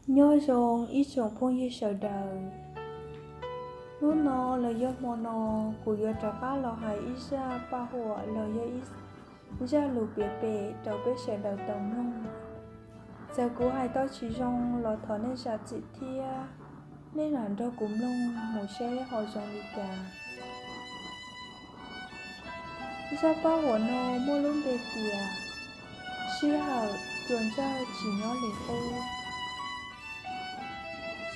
Nyob zoo ib tsoom phooj ywg sawv daws. Hnub no los yog hmo no, kuv yuav rov qab los hais ib zaj paj huam los yog ib zaj lus piav pem rau peb sawv daws tau mloog. Txawm kuv hais tau tsis zoo los thov nej zam txim thiab. Nej lam nrog kuv mloog mus seb ho zoo li cas. Zaj paj huam no muaj lub npe tias: Sij hawm cua ntsawj tsis nyob li qub.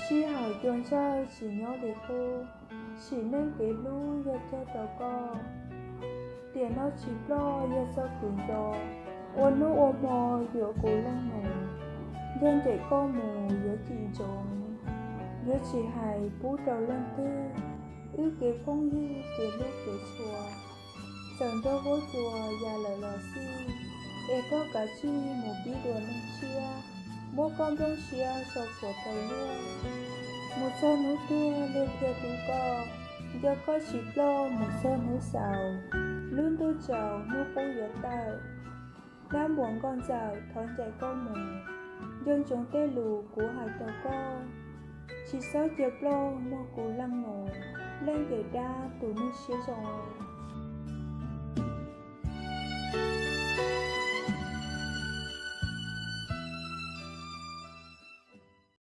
Sij hawm cua ntsawj tsis nyob li qub, sim neej kev hlub yog cog rau koj. Tiam no tsis ploj yog txoj kev nco, ua hnub ua hmo yuav kuv leej nus, yog ncaim koj mus yuav cim ntsoov, yuav tsis hais pub rau leej twg. Wb kev phooj ywg kev hlub kev tshua, txawm nrog huab cua ya lawm los xij, es koj kav tsij mus pib dua neeg tshiab, muab koj nplooj siab sau puav rau luag. Mus txog hnub tuag luag thiaj hlub koj, nco koj tsis ploj mus txog hnub xaus, lub ntuj tsaus hnub qub yuav tawm. Dab npuas nkauj ntxawm thov ncaim koj mus, nco ntsoov tej lus kuv hais rau koj, tsis txhob cia ploj mog kuv leej nus, leej yawm dab tus neeg siab zoo.